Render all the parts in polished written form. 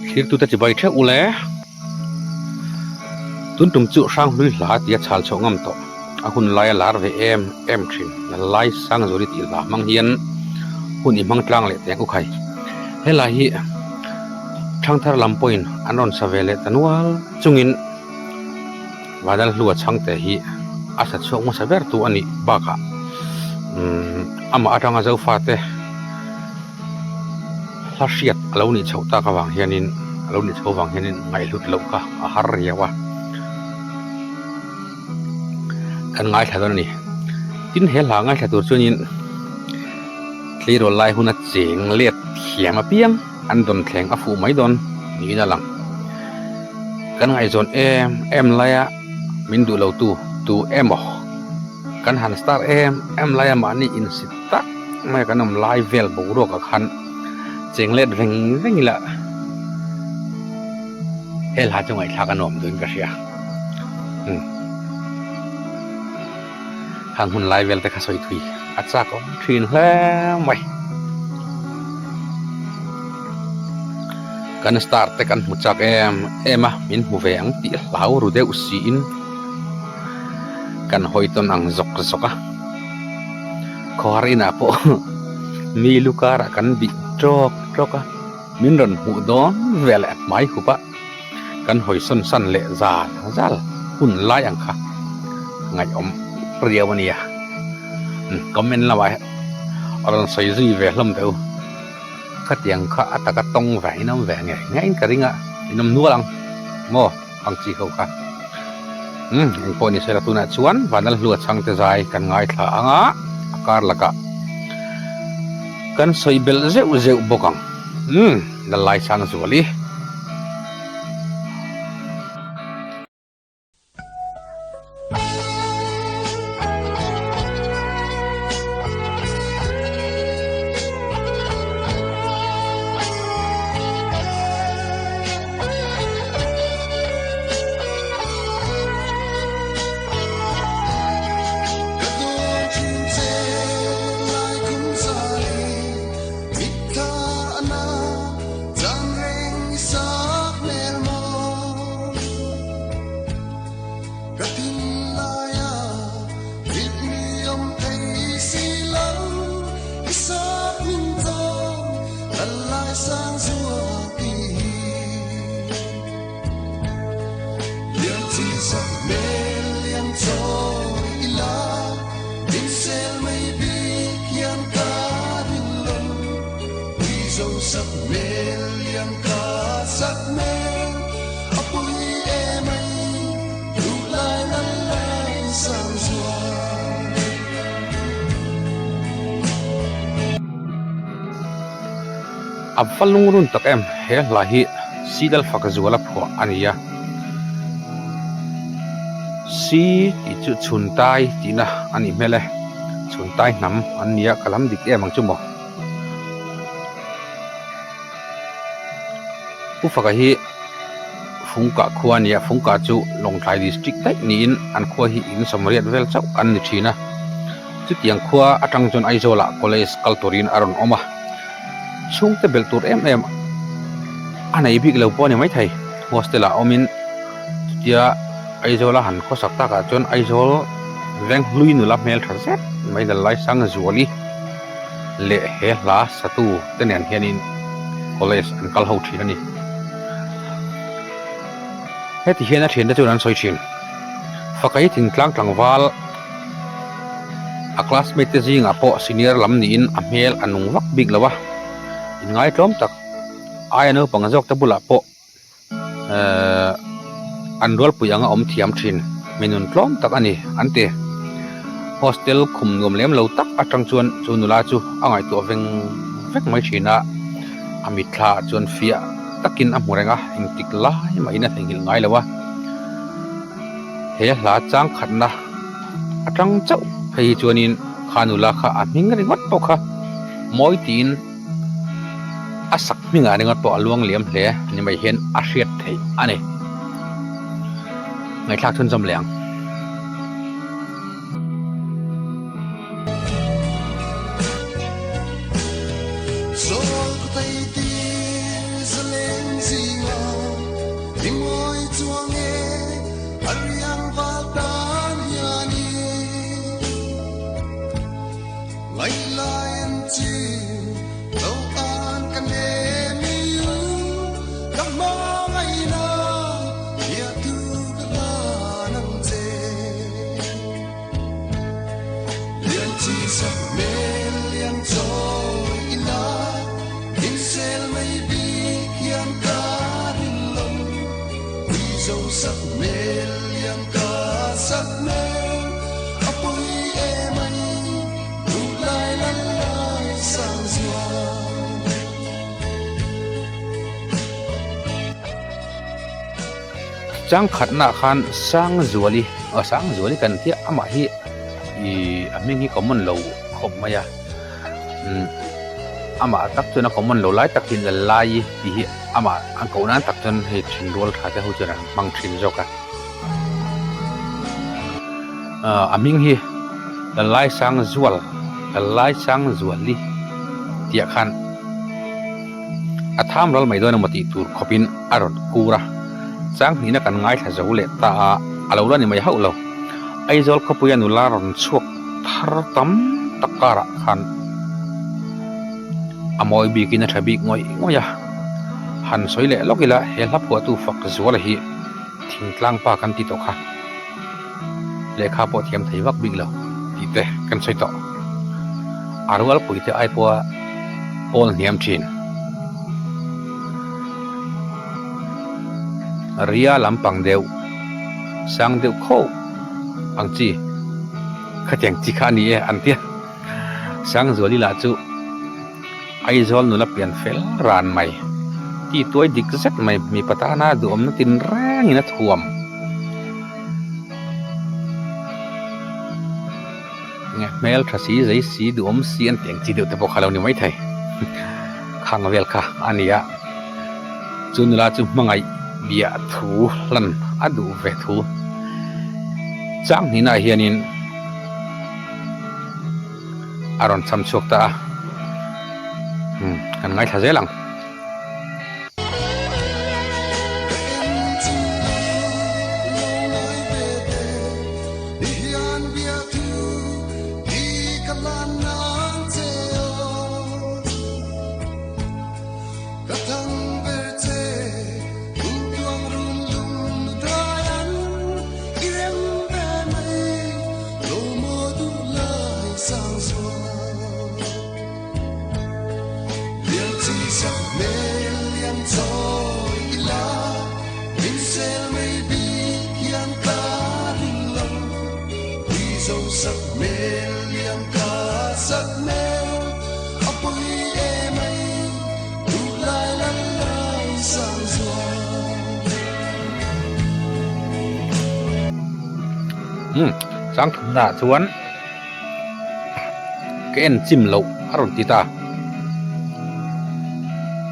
Thlirtute chibai theuh u le. Tun tum chu Hranghlui hla tia chhal chhoh ngam tawh. A hun laia lar ve em em thin. Lai Sangzuri tih hla hmang hian hun i hmang tlang leh teng u khai. Helai hi Thangthar lam pawhin an rawn sa ve leh ta nual chungin Vanlalhlua chhangte hi a sa chhuak hmasa ber tu a nih bakah amah atanga Zofate hla hriat a lo nih chhoh tak avang hianin a lo nih chhoh avang hianin ngaihhlut loh kha a har riau a, kan ngaithla dawn a ni. Tin he hla ngaithla tur chuanin tleirawl lai huna cheng let thiam apiang an dawn thleng a fuh mai dawn niin a lang. Kan ngaihzawn em em laia min duh lo tu tu emaw kan han star em em laia mahni insit tak mai kan awm lai vel boruak ah khan cheng let veng veng ila he hla chu ngaihthlak a nuam duhin ka hria umm hang hun lai vel te kha sawi thui a chak awm thin hle mai kan star te kan hmu chak em em a min hmu ve ang tih hlau ru deuh siin kan hawi tawn ang zawk zawk a. Khawhar inah pawh mi lu karah kan bih tawk tawk a, min rawn hmuh dawn ve leh hmai hup a, kan hawi sawn san leh zal zal hun lai ang kha ngaihawm riau a nia. Comment lamah a rawn sawi zui ve hlawm teh u, khatiang kha a taka tawng ve in awm ve ngei ngeiin ka ring a, in awm nual ang maw ang chi ho kha. Umm engpawh ni sela tunah chuan Vanlalhlua chhangte zai kan ngaithla ang a, a kar lakah kan sawi belh zeuh zeuh bawk ang. Umm Lalaisangzuali. A va lungrun tak em he hla hi Sidal fak zuala phuah a ni a, Si tih chu chhun tai tihna a nih hmel e, chhun tai hnam an nia ka lam dik em ang chu maw. Pu Faka hi Fungkah khua a ni a, Fungkah chu Lawngtlai District daih niin an khua hi in sawmriat vel chauh an ni thin a. Chutiang khua atang chuan Aizawlah college kal turin a rawn awm a, chhungte belh tur em em a nei bik lo pawh a ni maithei. Hostel ah awmin chutia Aizawla han khawsak takah chuan Aizawl Venghlui nula hmeltha zet mai Lalaisangzuali leh he hla satu te nen hianin college an kal ho thin a ni. Heti hian a thiante chuan an sawi thin. Fakai thingtlang tlangval a classmate te zingah pawh senior lam niin a hmel a nung vak bik lo a, inngai tlawm tak aia naupang zawk te bulah pawh Ehh an rualpui anga awm thiam thin mi nun tlawm tak a ni an ti. Hostel khum nuam lem lo tak atang chuan chu nula chu a ngaihtuah veng vek mai thin a, a mitthla ah chuan fiah takin a hmu reng a, engtik lai mahin a theihnghilh ngai lo a. He hla chang khatna atang chauh phei hi chuanin kha nula kha a hming ringawt pawh kha mawi tiin A sak hmingah ringawt pawh a luang liam hle ni mai hian a hriat theih a ni. Ngaihthlak chhunzawm leh ang. Changkhatnaah khan Sangzuali aw Sangzuali kan tia amah hi ih a hming hi common lo khawp mai a umm amah tak chuan a common lo lai tak hi Lalai tih hi amah an koh nan tak chuan hei thinrual tha te ho chuan an hmang thin zawk a ah a hming hi Lalai Sangzual Lalai Sangzuali tih ah khan a tham ral mai dawn emaw tih tur khawpin a rawn kur a, chang hnihna kan ngaithla zo leh ta a, a lo la ni mai hauh lo. Aizawl khawpuia nula rawn chhuak thar tam tak karah khan a mawi bikin a tha bik ngawih ngawih a, han sawi leh lawk ila he hla phuahtu fak zuala hi thingtlang pa kan ti tawh kha lehkha pawh thiam thei vak bik lo tih te kan sawi tawh. A rualpui te ai pawha pawl hniam thin. Ria lampang deuh sang deuh khauh ang chi khatiang chi kha a ni e an tia. Sangzuali lah chu Aizawl nula pian fel ran mai, ti tuai dik zet mai mipa tana duhawmna tinrengin a thuam. Nge hmel tha si, zei si, duhawm si an tih ang chi deuh te pawh kha lo ni maithei. Khang vel kha a ni a, chu nula chu hmangaih biah thu hlan a duh ve thu chang hnihnaah hianin a rawn cham chhuak ta a, umm kan ngaithla zel ang. Umm changthumna ah chuan ka en chim loh a rawn ti ta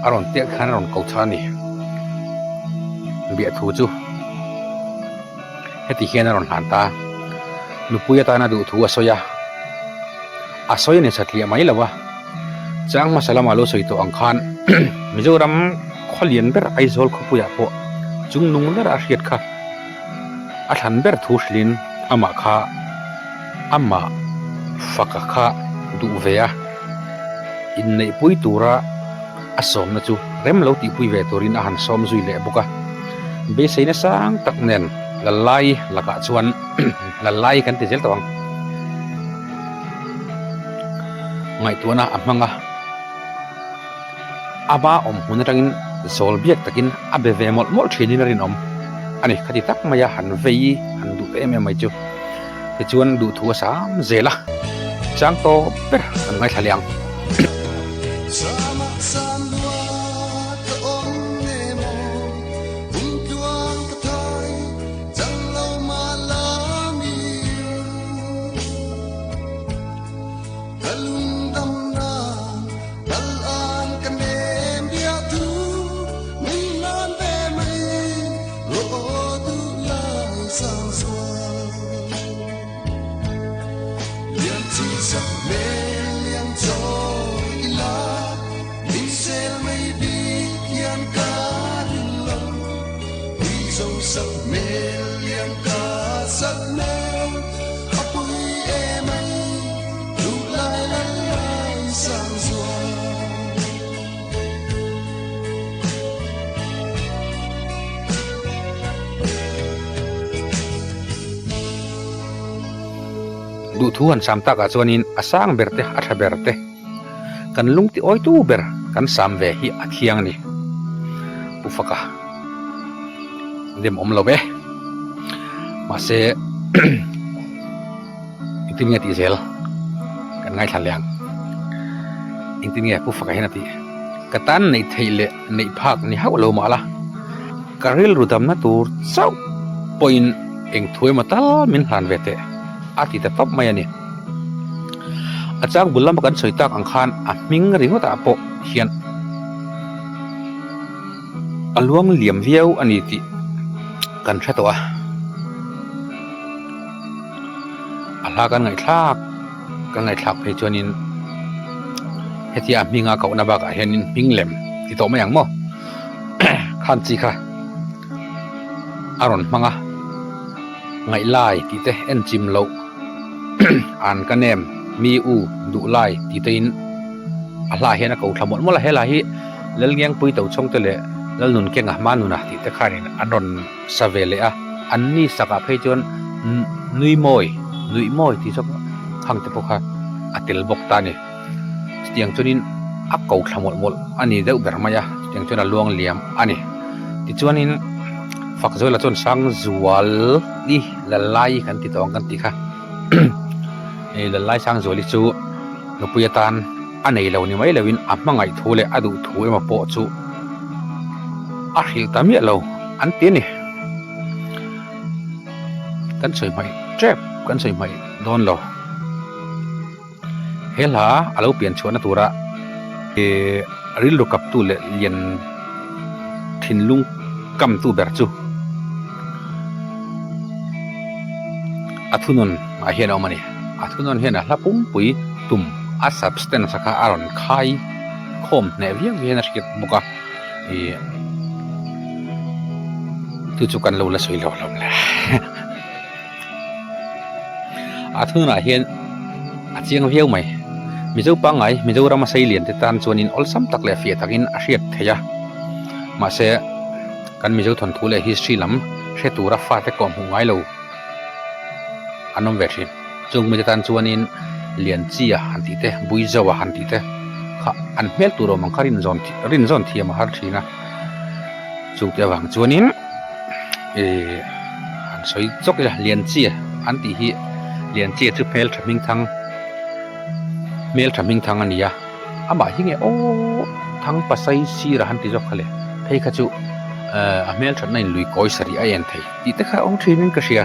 a rawn tiak khan a rawn ko chhan a ni biahthu chu heti hian a rawn hlan ta nupui atana duhthu a sawi a a sawi a ni satliah mai lo a chang hmasa lamah lo sawi tawh ang khan Mizoram khaw lian ber Aizawl khawpuiah pawh chungnung ber a hriat kha a thlan ber thu hrilhin amah kha amah faka kha duh ve a inneihpui tura a sawmna chu rem lo tihpui ve turin a han sawm zui leh bawk a, beiseina sang tak nen Lalai lakah chuan Lalai kan ti zel tawh ang. Ngaihtuahna a hmang a, ama awm hmun atangin zawl biak takin a be ve mawlh mawlh thinin a rinawm a ni. Khati tak maia han vei han duh ta em em mai chu tichuan duhthu a sam zel a, chang tawp ber kan ngaithla leh ang. Duhthu han sam takah chuanin a sang ber te a tha ber te kan lung ti awitu ber kan sam ve hi a thiang a ni. Pu Faka. Dem awm lo e. Mahse engtin nge tih zel kan ngaithla leh ang. Engtin nge Pu Faka hian a tih? Ka tan neih theih leh neih phak ni hauh lo mah la, ka rilru damna tur chauh pawhin eng thu emaw tal min hlan ve teh a ti ta tawp mai a ni. A chang bul lama kan sawi tak ang khan a hming ringawtah pawh hian a luang liam viau a ni tih kan hre tawh a. A hla kan ngaihthlak kan ngaihthlak phei chuanin hetia a hminga kohna bakah hianin hming lem ti tawh mai ang maw khan chi kha a rawn hmang a ngaihlai tih te en chim loh an ka nem mi u duh lai tih te in a hla hian a ko thla mawlh mawlh a helai hi Lalngiangpui Tochhawng te leh Lalnunkenga Hmanuna tih te khanin an rawn sa ve leh a, an ni sakah phei chuan nui mawi, nuih mawi tih zawk hang te pawh kha a tel bawk ta a ni. Chutiang chuanin a ko thla mawlh mawlh a ni deuh ber mai a, chutiang chuan a luang liam a ni. Tichuanin Fakzuala chuan Sangzuali Lallai kan ti tawh ang kan tih kha Lallai Sangzuali chu nupui atan a nei lo ni mai loin a hmangaih thu leh a duh thu emaw pawh chu a hrilh ta miah lo an ti a ni. Kan sawi hmaih tep kan sawi hmaih dawn lo. He hla a lo pian chhuahna tura ih rilru kaptu leh lian thinlung kamtu ber chu a thunawn ah hian a awm a ni. A thunawn hian a hla pumpui tum a substance a kha a rawn khai khawm hneh viau hian a hriat bawk a ih chu chu kan lo la sawi lo hlawm le a thunawnah hian a chiang viau mai Mizo pangngai Mizoram a sei lian te tan chuanin awlsam tak leh fiah takin a hriat theih a mahse kan Mizo thawnthu leh history lam hre tura fate kawh hmuh ngai lo. an awm ve thin. Chung mite tan chuanin Lianchia han tih te, Buizoa han tih te kha an hmel tur awm ang kha rinzawn rinzawn thiam a har thin a. Chute avang chuanin ih han sawi chawk ila Lianchia an tih hi Lianchia chu hmel tha hming thang hmel tha hming thang a ni a. Amah hi nge aw Thangpasai sira han ti zawk kha le phei kha chu a hmel thatna in lui kawi sarih a en thei tih te kha a awm thin in ka hria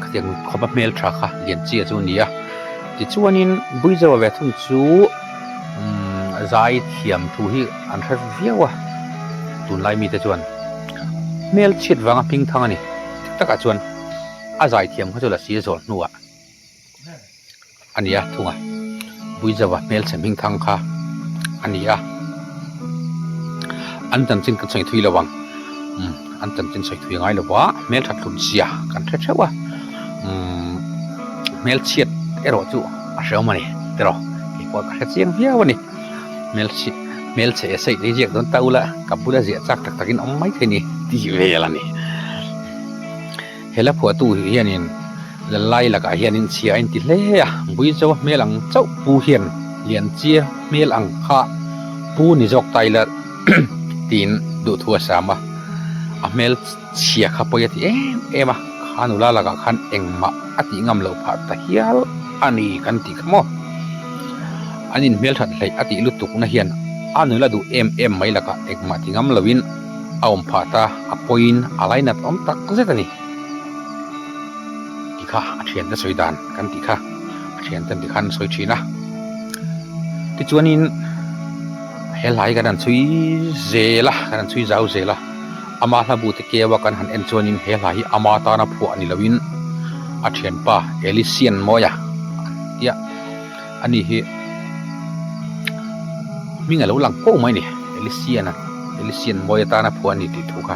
khatiang khawpa hmel tha kha lian chi a chu a ni a tichuanin Buizoa ve thung chu umm zai thiam thu hi an hre viau a tunlai mite chuan hmel chhiat vanga hming thang a ni dik takah chuan a zai thiam kha chu la si a zawh hnuah. A ni a thung a, Buizova hmelchhe hming thang kha a ni a, an chanchin kan sawi thui lo ang, umm an chanchin sawi thui ngai lo va, hmelthat hlun zia kan hre theuh a, umm hmelchhiat erawh chu a hreawm a ni tiraw, keipawh ka hre chiang viau a ni, hmelchhiat hmelchhe essay te hi ziak dawn ta ula ka bula ziah chak tak takin awm maithei ni tih vel a ni. He la phuahtu hianin Lalai lakah hianin chhia a inti hle a, Buizo hmel ang chauh pu hian Lianchia hmel ang kha pu ni zawk ta ila tiin duhthu a sam a, a hmel chhia kha pawi a ti em em a, kha nula lakah khan engmah a tih ngam loh phah ta hial a ni kan tih kha maw? An inhmelthat hleih a tih lutukna hian a nula duh em em mai lakah engmah ti ngam loin a awm phah ta, a pawiin a lainat awm tak zet a ni. Ti kha a thiante sawi dan kan tih kha a thiante ti khan sawi thin a. Tichuanin he hla hi kan han chhui zel a, kan han chhui zau zel a, ama hla bu te keu a kan han en chuanin he hla hi ama tana phuah ni loin a thianpa Elisian Mawia an tia. Ani hi hming a lo lang fo mai a ni Elysian a Elysian mawi atana phuah a ni tih thu kha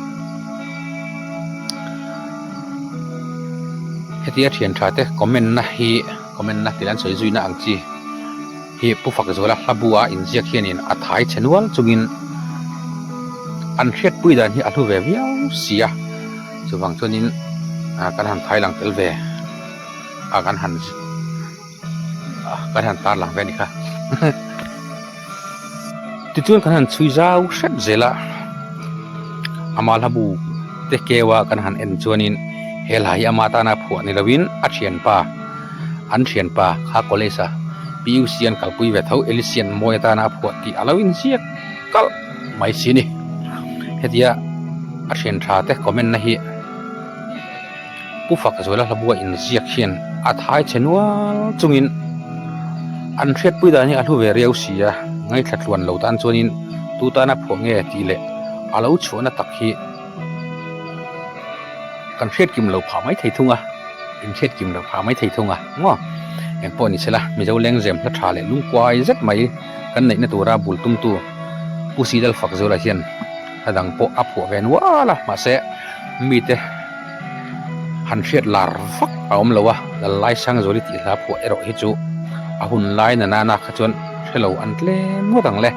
hetia thian tha te comment na hi comment na tih an sawi zui na ang chi hi Pu Fakzuala hla bu a inziak hianin a thai chhe nual chungin an hriatpui dan hi a hlu ve viau si a chuvang chuanin kan han thai lang tel ve a kan han. Kan han tar lang ve a ni kha. Tichuan kan han chhui zau hret zel a, ama hla bu te keua kan han en chuanin he hla hi ama tana phuah ni loin a thianpa an thianpa kha college a PUC an kalpui ve tho Elysian mawi atana a phuah tih a lo inziak kalh mai si a ni. Hetia a thian tha te comment na hi Pu Fakzuala hlabua inziak hian a thai chhe nual chungin an hriatpui dan hi a hlu ve riau si a, ngaithla tluan lo tan chuanin tu tana phuah nge tih leh a lo chhuahna tak hi kan hriat kim lo phah mai thei thung a, in hriat kim lo phah mai thei thung a maw? Engpawh ni sela Mizo lengzem hla tha leh lungkuai zet mai kan neihna tura bul tumtu Pu Sidal Fakzuala hian hla dang pawh a phuah ve nual a, mahse mite han hriat lar vak a awm lo a, Lallai Sangzuali tih hla phuah erawh hi chu a hun lai na nana kha chuan hre lo an tlem ngawt ang le.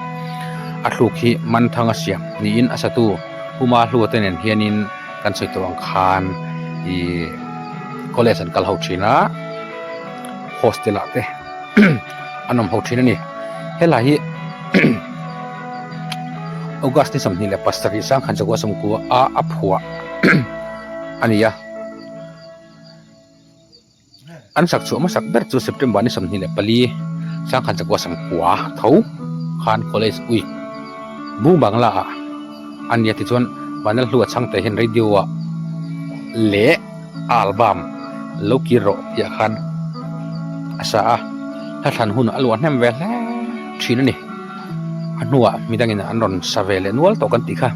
A thluk hi Manthanga siam niin a satu Puma Hlua te nen hianin kan sawi tawh ang khan ih college an kal ho thin a, hostel ah te an awm ho thin a ni. Helai hi August ni 27 1990 a a phuah a ni a. An sak chhuah hmasak ber chu September ni 24 1990 tho khan College Week Bung Bangla ah a nia tichuan Vanlalhlua chhangte hian radio ah leh album lo kir rawh tih ah khan a sa a, hla thlan hun a luah hnem ve hle thin a ni. A hnuah midangin an rawn sa ve leh nual tawh kan tih kha.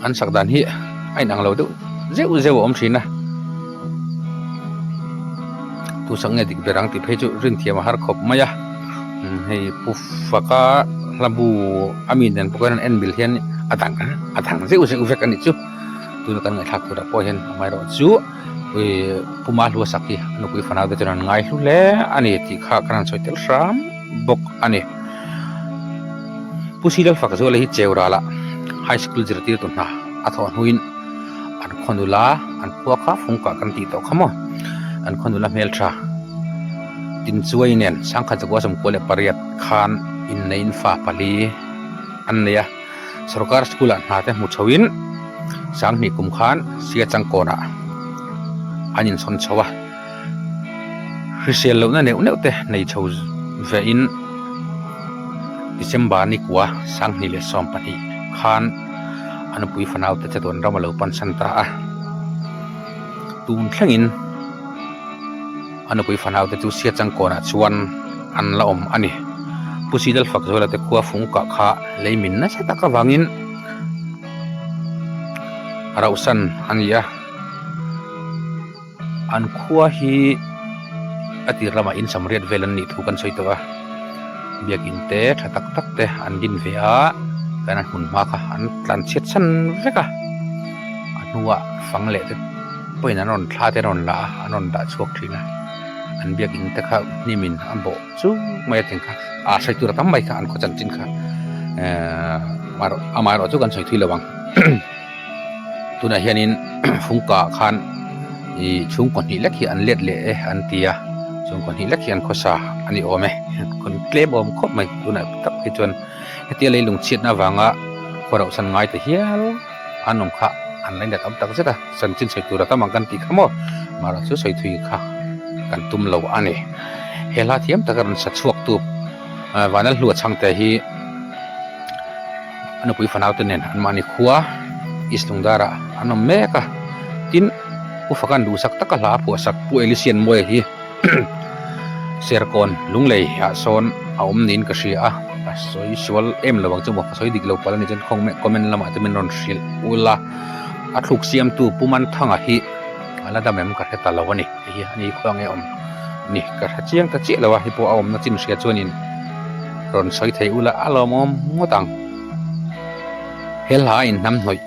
An sak dan hi a inang lo deuh zeuh zeuh a awm thin a, tu sak nge dik ber ang tih phei chu rin thiam a har khawp mai a, hei Pu Faka hla bu a mi nen pawh hian an en mil hian a dang a dang zeuh zeuh vek a nih chu, tuna kan ngaihthlak turah pawh hian amaherawh chu ih Pu Mahlua sak hi a nupui fanau te chuan an ngai hlu hle a ni tih kha kan han sawi tel hram bawk a ni. Pu Silal Fakzuala hi Cheural-ah High School zirtirtu hna a thawh hnuin an khaw nula an khua kha fungkah kan tih tawh kha maw? An khaw nula hmeltha Tinchuai nen 1998 khan inneiin fa pali an nei a, sorkar school-ah hna te hmu chhoin 2000 kum khan Siachangkawnah an insawn chho a. Hrisel lohna neuh neuh te nei chho vein December ni kua 2012 khan a nupui fanau te chatuan ram a lo pansan ta a. Tun thlengin a nupui fanau te chu Siachangkawnah chuan an la awm a ni. Pu Sidal Fakzuala te khua fungkah kha lei min nasa tak avangin a rauhsan a ni a. An khua hi a tir lamah in samriat vel an nih thu kan sawi tawh a, biakin te tha tak tak te an din ve a, kan an hmun hma kha an tlan chhiat chhan vek a, a hnuah fang leh te pawhin an rawn thla te an rawn la a, an rawn dah chhuak thin a, an biakin te kha hnimin a bawh chuk mai a teng kha ah sawi tur a tam mai kha an khaw chanchin kha ehh amaherawh chu kan sawi thui lo ang. Tunah hianin fungkah khan ih chhungkaw hnih lek hi an let leh e an ti a, chhungkaw hnih lek hi an khawsa a ni awm e, khawn tlem awm khawp mai tunah tak hi chuan hetia leilung chhiatna avanga khaw rauh san ngai ta hial an awm kha an lainat awm tak zet a, chanchin sawi tur a tam ang kan tih kha maw mahrawh chu sawi thui kha kan tum lo a ni. He hla thiam taka rawn sa chhuak tu Vanlalhlua chhangte hi. A nupui fanau te nen anmahni khua East Lungdar ah an awm mek a, tin Pu Fakan duhsak taka hla a phuahsak Pu Elisian Mawia hi Serkawn Lunglei ah sawn a awm niin ka hria a, ka sawi sual em lo ang chu maw, ka sawi dik lo palh a ni chuan khawng comment lamah te min rawn hrilh ul a, a thluk siamtu Pu Manthanga hi a la dam em ka hre ta lo a ni, hei hi a ni khua nge awm ni ka hre chiang ta chiah lo a, hei pawh a awmna chin hria chuanin. Rawn sawi thei ula a lawmawm ngawt ang. He hla in hnam hnawih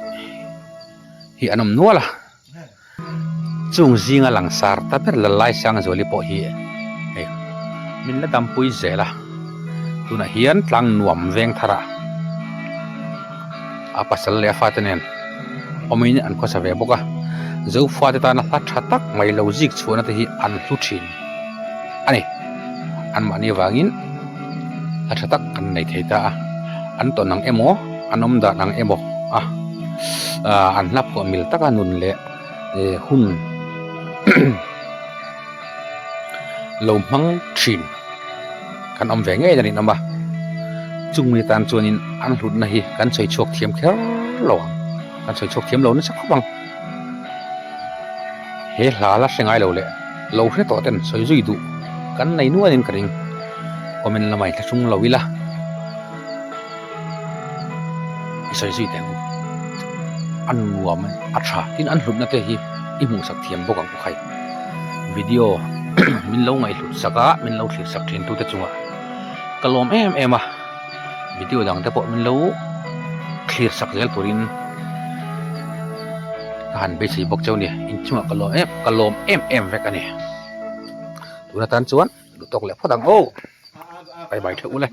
hi an awm nual a, chung zinga langsar ta ber Lalai Sangzuali pawh hi hei min la dampui zel a, tunah hian tlang nuam veng thar ah a pasal leh a fate nen awmin an khawsa ve bawk a, Zofate tana hla tha tak mai lo zik chhuahna te hi an hlu thin a ni. Anmahni avangin hla tha tak kan nei thei ta a, an tawn ang emaw, an awm dan ang emaw a. ah an hla phuah mil taka nun leh eh hun lo hmang thin kan awm ve ngei a rinawm a, chung mi tan chuanin an hlutna hi kan sawi chhuak thiam kher lo ang, kan sawi chhuak thiam lo nasa khawp ang. He hla la hre ngai lo leh lo hre tawh ten sawi zui duh kan nei nualin ka ring, comment lamah i thlahrung lo ila i sawi zui teh ang u, a nuam a tha tin an hlutna te hi i hmuhsak thiam bawk ang u khai. Video min lo ngaihhlut sak a min lo thlir sak thin tute chungah ka lawm em em a video dang te pawh min lo thlir sak zel turin ka han beisei bawk cheu a ni inchungah ka lawm em ka lawm em em vek a ni tun atan chuan duh tawk leh phawt ang aw bye bye theuh ule.